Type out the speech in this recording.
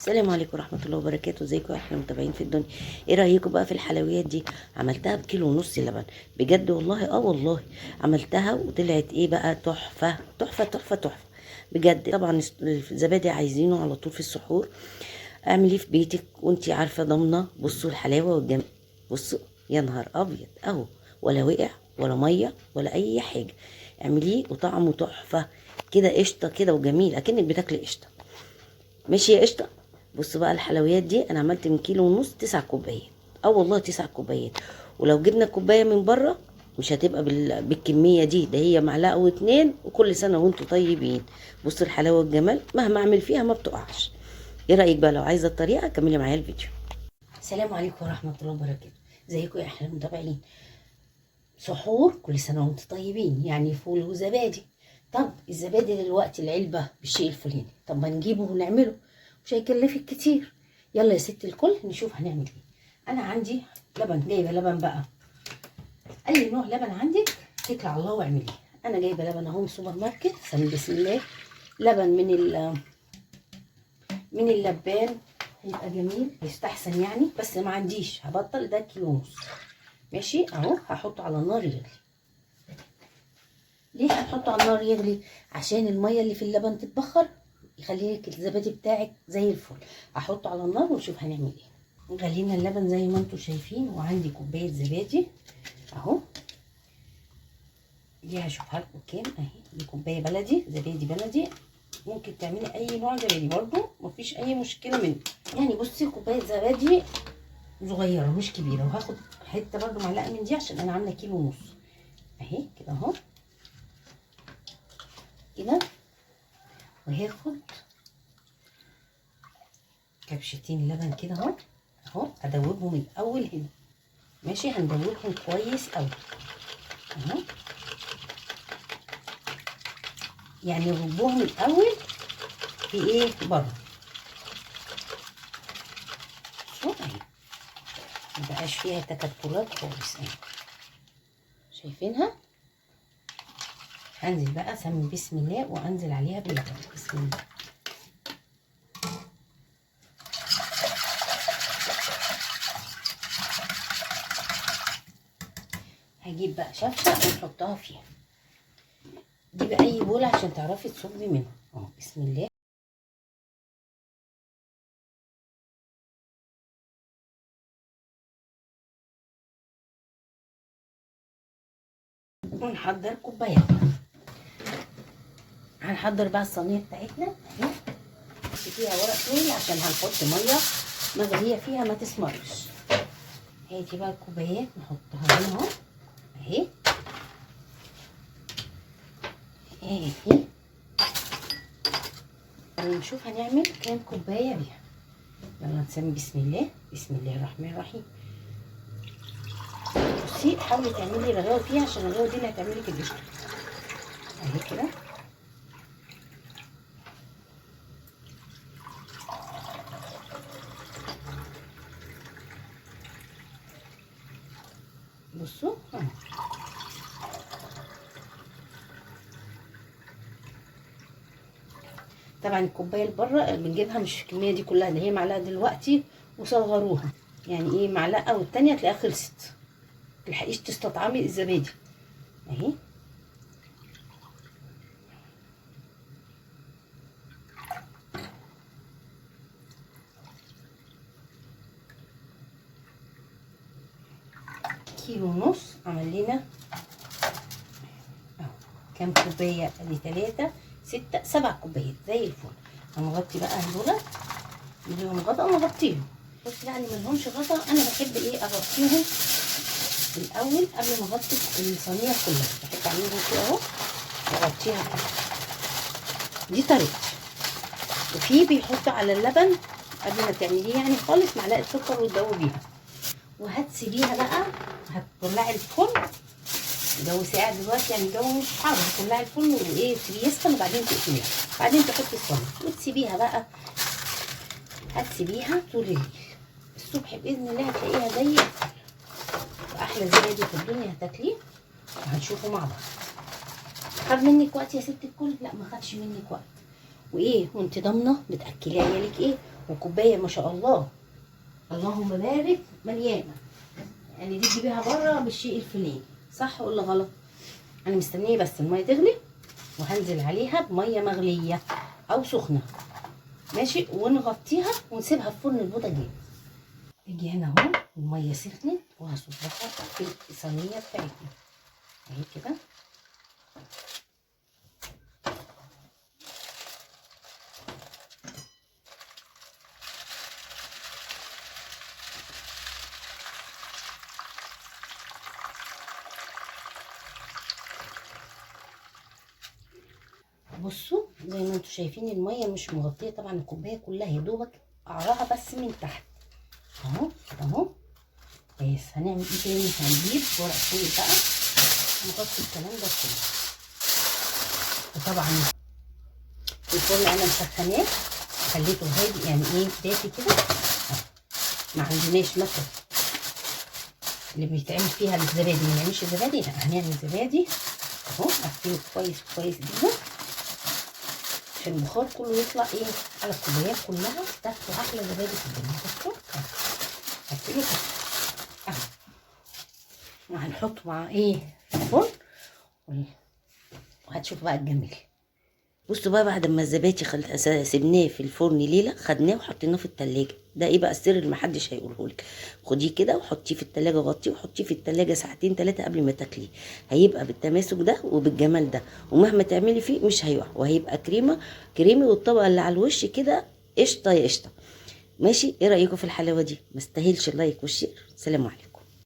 السلام عليكم ورحمة الله وبركاته. ازيكم يا احلى متابعين في الدنيا؟ ايه رأيكم بقى في الحلويات دي؟ عملتها بكيلو ونص لبن بجد والله، والله عملتها وطلعت ايه بقى، تحفة تحفة تحفة تحفة بجد. طبعا الزبادي عايزينه على طول في السحور، اعمليه في بيتك وانتي عارفة ضامنة. بصوا الحلاوة والجمال، بصوا يا نهار ابيض اهو، ولا وقع ولا مية ولا اي حاجة. اعمليه وطعمه تحفة كده، قشطة كده وجميل، اكنك بتاكلي قشطة. ماشي يا قشطة. بصوا بقى الحلويات دي انا عملت من كيلو ونص 9 كوبايات، والله 9 كوبايات. ولو جبنا كوباية من بره مش هتبقى بالكمية دي، ده هي معلقة واتنين. وكل سنة وانتوا طيبين. بصوا الحلاوة والجمال، مهما اعمل فيها ما بتقعش. ايه رأيك بقى؟ لو عايزة الطريقة كملي معايا الفيديو. السلام عليكم ورحمة الله وبركاته. ازيكم يا احلى متابعين؟ سحور كل سنة وانتوا طيبين، يعني فول وزبادي. طب الزبادي دلوقتي العلبة بالشيء الفلاني، طب ما نجيبه ونعمله، مش هيكلفك كتير. يلا يا ست الكل نشوف هنعمل ايه. انا عندي لبن، جايبه لبن بقى، اي نوع لبن عندك اتكلي على الله واعمليه. انا جايبه لبن اهو من السوبر ماركت، سمي بسم الله، لبن من اللبان، هيبقى جميل يستحسن يعني، بس ما عنديش، هبطل. ده كيلو ونص ماشي اهو. هحطه على النار يغلي. ليه هنحطه على النار يغلي؟ عشان المية اللي في اللبن تتبخر، يخلي لك الزبادي بتاعك زي الفل. هحطه على النار ونشوف هنعمل ايه. غلينا اللبن زي ما انتم شايفين، وعندي كوباية زبادي اهو، دي هشوفها لكم كام اهي. دي كوباية بلدي، زبادي بلدي، ممكن تعملي اي نوع زبادي برضو، مفيش اي مشكلة منه يعني. بصي كوباية زبادي صغيرة مش كبيرة، وهاخد حتة برضو معلقه من دي عشان انا عامله كيلو ونص اهي كده اهو كده. وهاخد كبشتين لبن كده اهو اهو، ادوبهم الاول هنا ماشي. هندوبهم كويس قوي اهو، يعني ربوهم الاول في ايه بره. بصوا اهي مبقاش فيها تكتلات خالص اهي، شايفينها؟ هنزل بقى اسمي بسم الله وانزل عليها باللبن بسم الله. هجيب بقى شفشة ونحطها فيها، دي بقى اي بوله عشان تعرفي تصبي منها اهو بسم الله. ونحضر كوباياتنا. هنحضر بقى الصينية بتاعتنا اهي، فيها ورق طويل عشان هنحط مية مغليه فيها ما تسمرش. هاتي بقى الكوبايات نحطها هنا اهو اهي اهي، ونشوف هنعمل كام كوباية بيها. يلا نسمي بسم الله، بسم الله الرحمن الرحيم. بصي حاولي تعملي رغاوه فيها عشان الرغاوه دي اللي هتعملي لك القشطه اهي كده. بصوا اهو، طبعا الكوباية اللي بره بنجيبها مش الكمية دي كلها، ده هي معلقه دلوقتي وصغروها، يعني ايه معلقه والتانية تلاقيها خلصت، متلحقيش تستطعمي الزبادي اهي. كيلو ونص عمل لنا اهو كام كوباية؟ ادي 3 6 7 كوبايات زي الفل. هنغطي بقى دول، نديهم غطا ونغطيهم. بصي يعني ملهمش غطا، انا بحب ايه اغطيهم الاول قبل ما اغطي الصينية كلها، بحب اعملهم كده اهو واغطيها كلها. دي طريقتي. وفي بيحط على اللبن قبل ما تعمليه يعني خالص معلقه سكر وتدوبيها، وهتسيبيها بقى. هتطلعي الفرن، الجو ساقع دلوقتي يعني الجو مش حار، هتطلعي الفرن وايه تسيبيه يسخن، وبعدين تقفليها، بعدين تحطي الصينية وتسيبيها بقى. هتسيبيها طول الليل، الصبح باذن الله هتلاقيها زي الفل واحلى زبادي في الدنيا هتاكليه. وهنشوفه مع بعض. خد منك وقت يا ست الكل؟ لا ما خدش منك وقت. وايه وانت ضامنه بتاكلي عيالك ايه، وكوبايه ما شاء الله اللهم بارك مليانة، يعني دي تجيبيها بره بالشيء الفلاني، صح ولا غلط؟ انا مستنيه بس المية تغلي وهنزل عليها بميه مغليه او سخنة، ماشي، ونغطيها ونسيبها في فرن البوتاجاز. اجي هنا اهو المية سخنت وهصبها في الصينية بتاعتنا اهي كده. بصوا زي ما انتم شايفين المية مش مغطيه طبعا الكوباية كلها، يا دوبك قعرها بس من تحت اهو اهو. بس هنعمل ايه تاني؟ هنجيب ورق فويل بقى نغطي الكلام ده كله. وطبعا الفرن انا مسخناه خليته هادي، يعني ايه دافي كده، ما عندناش مثلا اللي بيتعمل فيها الزبادي، ما نعملش زبادي، لا هنعمل زبادي اهو، قفله كويس كويس جدا عشان البخار كله يطلع ايه على الكوبايات كلها، تاخدوا احلى زبادي في الدنيا. بصوا قفله كده اهو، وهنحطه مع ايه في الفرن وهتشوفوا بقى الجميل. بصوا بقى بعد ما الزبادي سيبناه في الفرن ليلة، خدناه وحطيناه في التلاجة. ده ايه بقى السر اللي محدش هيقوله لك؟ خديه كده وحطيه في التلاجة، غطيه وحطيه في التلاجة ساعتين 3 قبل ما تاكليه، هيبقى بالتماسك ده وبالجمال ده، ومهما تعملي فيه مش هيقع، وهيبقى كريمة كريمي، والطبقة اللي على الوش كده قشطه يا قشطه. ماشي، ايه رايكم في الحلاوة دي؟ ما استاهلش ال like وال share. سلام عليكم.